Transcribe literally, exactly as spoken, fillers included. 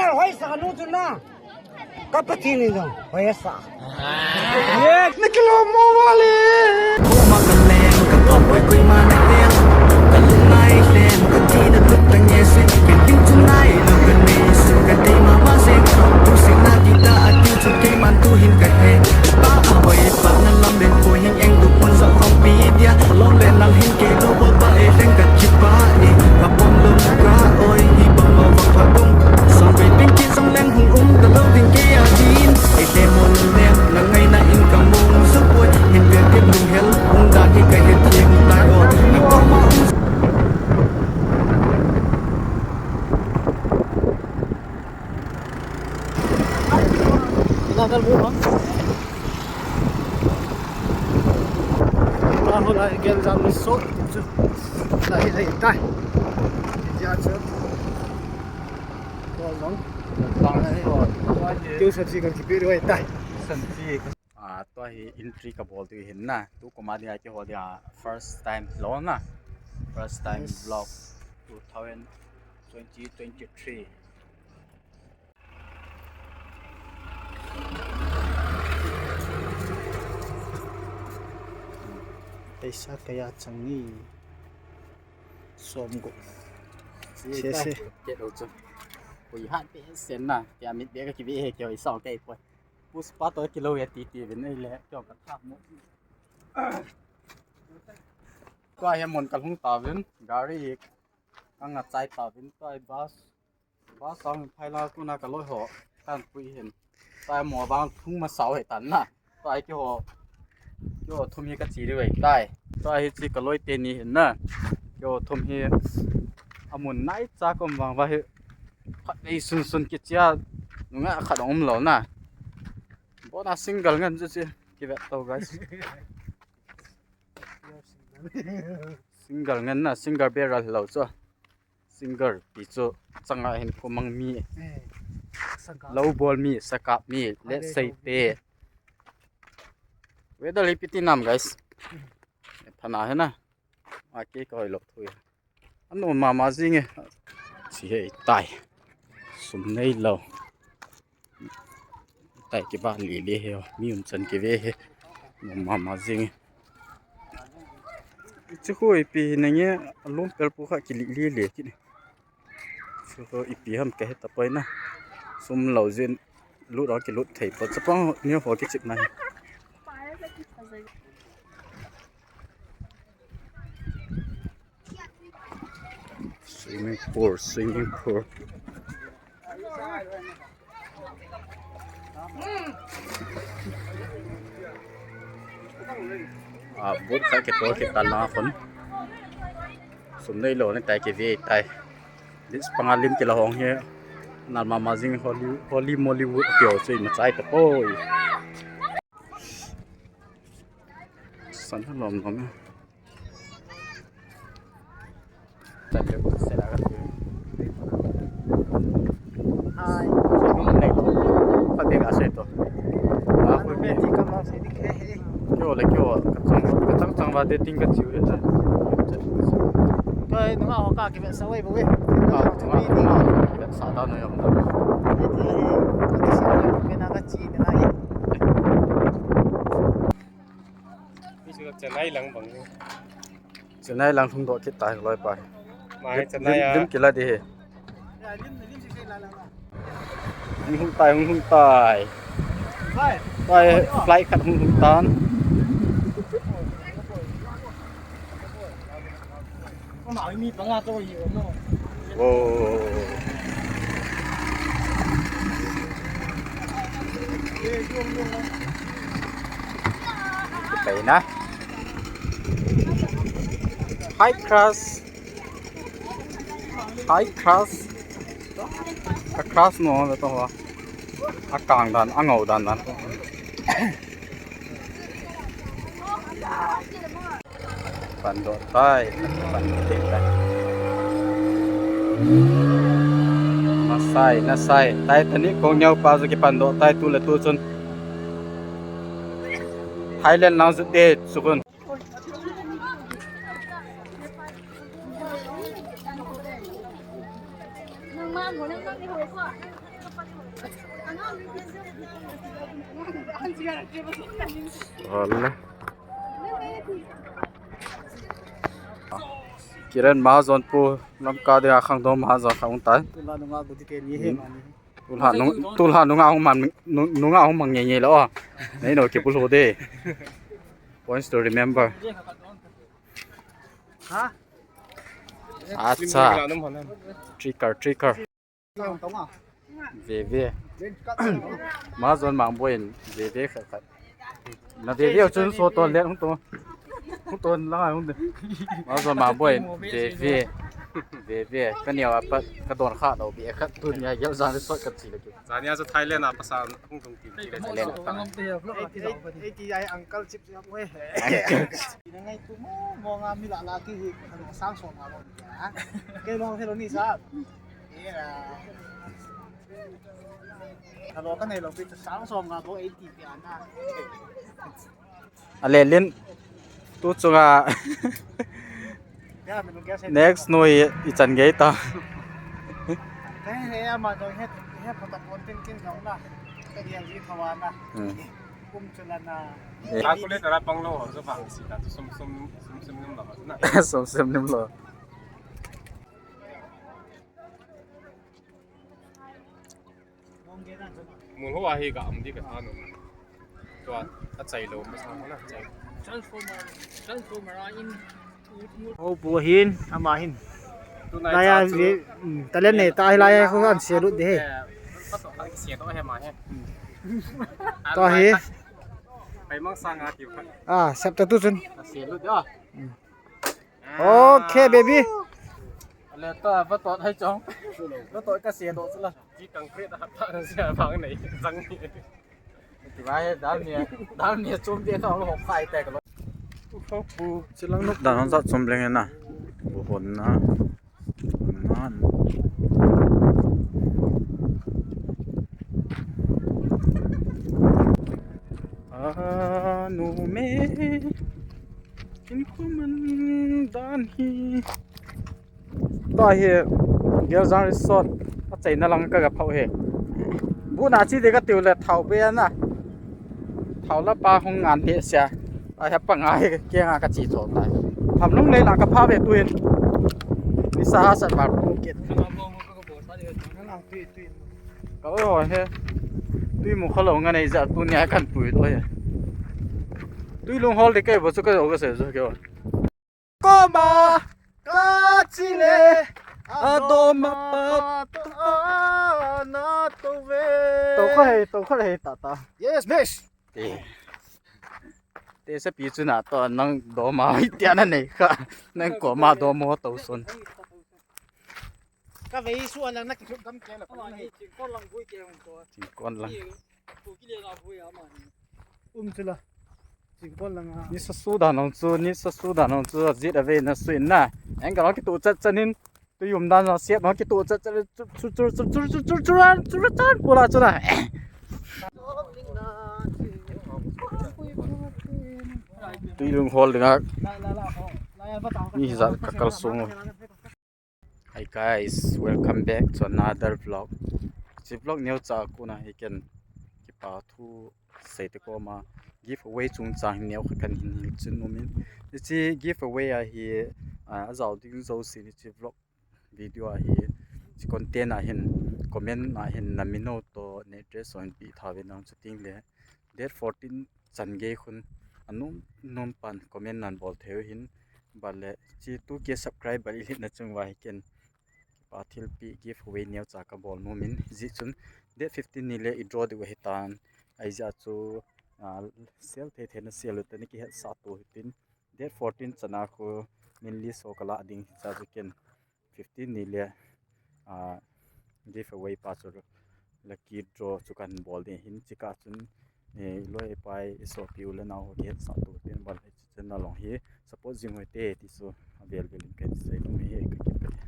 Hoi sa nu chu na. Ka Pathen in jong hoi sa. Ye, na kilo mo wale. Ko ma ka leng ka to koi koi ma na leng. Ka lungnai leng ka ti na tuk ka nge se. Ka lim chu nai lo ka nei su ka dei ma ma se. Tu se na ti ta a ti chu kei man tu hin ka he. Pa a hoi pa na lam len ko hin eng tu pon sa khom pi dia. Lom len lam hin kei lo bol pa e leng ka chi pa e. Ka pom lo ka oi hi pa ma va pa dong. Song kei ping ki song leng hung um ta lo ding kei a din. Ei te mon leng na ngai na in ka mong su poi. Hin pe ke lung hel hung da ki ka he thiang tai o. Na ko ma um. Ina kal bu ha. Ina ho lai gel jam ni so. Lai lai tai. Ja chu. Ko long. Keu sa chi kan ki pe ri tai. San chi. Ah, tua hi entry ka bol diu hin na. Tu kum a dia keiho dia first time lo na. First time vlog two thousand twenty twenty-three. Paisa kaya chang ni? Som gup. Se se. Ke lo chu. Koi hat pe sen na. Kei a mit be ka ki be he kei hoi sao kei poi. Puspa to kilo ya ti ti vin ei le kyo ka thak mo. Tua hi mun ka lhung ta vin gari ka nga chai ta vin tua hi bus. Bus sang phai la tu na ka loi ho kan pui hin. Tua hi mo bang lhung ma sao he tan na. Tua hi keiho keiho thum hi ka chi ri vei tai. Tua hi chi ka loi te ni hin na. Keiho thum hi a mun nai cha kom vang va hi. Khat vei sun sun ki chia nunga khat um lo na. Bona single ngen chu chi ki vet to guys. Single ngen na single barrel lo chu. Single ti chu changa hin khomang mi. Lo bol mi, sakap mi, le sei te. Weather hi piti nam guys. Thana he na. A ke ka hoi lok thui. Ano mama jing e. Chi he tai. Sum nei lo. Tai ki ba li li he. Mi um chan ki ve he. Ano mama jing e. Chi khu ipi hi na nge alum pel pu kha ki li li le ki ni. Chu ho ipi ham ka he ta poi na. Sum lo jin lut a ki lut thei po. Chapang ni ho ki chik na. Swimming pool, swimming pool. Ah, boat khat kitol kit tan lang a khun. Sum nei lo ni tai ki ve tai. Beach panga lim kila hong hi. Nal mama jing holy, holy Mollywood kio chu ima chai ta poi. San lom lom. Hai. Kha de ga se to. Ba ko ni ti ka ma se di khe he. Kyo le kyo ka chang ka chang chang ba de ting ka chiu he. Kai nunga ho ka ki ve sa wei bo we. Ka tu mi ni. Sa da no yong da. Ni ti he. Ka ti sa ke na ka chi na ye. Chennai lang bang ni. Chennai lang lhung doh kit tai loi pa. Mai lim, Chennai lim, a. Lim kila di he. Hung lhung tai, hung lhung tai. Tai flight khat hung lhung tan. Wow. Pai na. High class. High class. Ka class no le to wa. A kang dan, a ngau dan dan. Pan doh tai, pan doh tai. Na sai, na sai. Titanic kong nyau pa chu kipan doh tai tu le tu chun. Thailand lang chu te chu kun. Nang ma mo nang nang ni hoi ko. Wala. Kiran Mahajon pu Lamka dinga khangdong Mahajon kha hung tai. Tulha nunga hung man, nunga hung man ngei ngei lo. Nei no kipul ho de. Points to remember. Acha. Tricker, tricker. Ve ve. Mahajon Mangboi in ve ve khat khat. Na ve ve chun so ton le hung ton. Hung ton la hung de. Mahajon Mangboi in ve ve. Ve ve. Ka neo a pat ka don kha lo ve khat tun ya gel jang sot ka chi le ki. Jania chu Thailand a pasal hung tung ki. Thailand a. Ei ti ai uncle chip ya mo he. Ngai tu mo mo nga mi la la ki hi. Sang so ma lo. Ke lo he lo ni sa. Alo ka nei lo pi sang som nga bo eighty pi ana. Ale lin tu chunga. Next noi i chan gei ta. He he ama do he he photo content kin ga na. Ka dia ji thawa na. Kum chula na. Calculator a pang lo so pang si ta sum sum sum sum nim lo na. Sum sum nim lo. Mun ho ahi ka am di ka tha no. Tua a chai lo ma sa na chai. Transformer, transformer a in. Ho pu hin ama hin. Laya talent ne ta laya ko an se lut de he. Pato ka se to he ma he. To he. Kai mang sang a ki. Ah, sep ta tu chun. Se lut da. Okay, baby. Le to va to hai chong. Va to ka se do sala. Ji concrete ha ta se bang nei jang ni. Ti ba he dal ni, dal ni chum de to ho khai te ka lo. Chilang nuk dan hon sa chum leng na. Bu hon na. Nan. A nu me. In kuman dan hi. Tua hi Geljang Resort a chaina lang ka ga phau hi. Bu na chi de ka tiu le thau be na. Thau la pa hung ngan he sia. A he pa nga he ke nga ka chi cho tai. Tham lung le la ka pha ve tu hin. Ni sa ha sa ba pu ke. Ka oi ho he. Tui mu kha lo nga nei ja tu nia kan pui to he. Tui lung hol de ke bo chu ka jo ka se jo ke. Koma ka chile a doma pa na to ve. To kha he, to kha he ta ta. Yes, miss. Te. Te se pi chu na to nang doma hi tia na nei kha. Nang koma domo to son. Ka vei su an lang na ki thuk gam ke la. Ama hi chingkon lang vui ke hung to. Chingkon lang. Ko ki le la vui ama hi. Um chula. Chingkon lang a. Ni sa su da nong chu, ni sa su da nong chu, jit a ve na su in na. Eng ka lo ki tu chat chat nin. Tu yum dan na siat no ki tu chat chat chu chu chu chu chu chu chu chu chu chu chu pula chu na. Tui lung hol dinga. Ni hi jat ka kal sung. Hi guys, welcome back to another vlog. Hiche vlog neocha a kona hi ken kipa thu seite koma giveaway chungchang hin neo khat kan hin hil chun umin. Hiche giveaway a hi, ah, ajao ding jouse hiche vlog video a hi, hiche content a hin, comment a hin na min ho toh na address ho hin pe tha uvin lang chuting le. Date fourteen chan gei khun anom nom pan comment nan bol thei u hin, bat le hiche two K subscriber i lhin na chung uva hi ken kipa thilpeh giveaway neocha ka bol nom in, hijeh chun date fifteen ni le i draw diu ahi tan, ahijeh a chu, ah, sel thei thei na sel u te na kihetsah to hitin, date fourteen chan a khu min list ho ka lah ding hiche a chu ken fifteen ni le, ah, giveaway pa chu lucky draw chu kan bol ding hin, hiche kah chun, eh, i loi i pai i sopi u le nao ho kihetsah to tin bol hiche channel long hi support jing u hite ti chu avel vel in kan sei nom e, ka kipah e.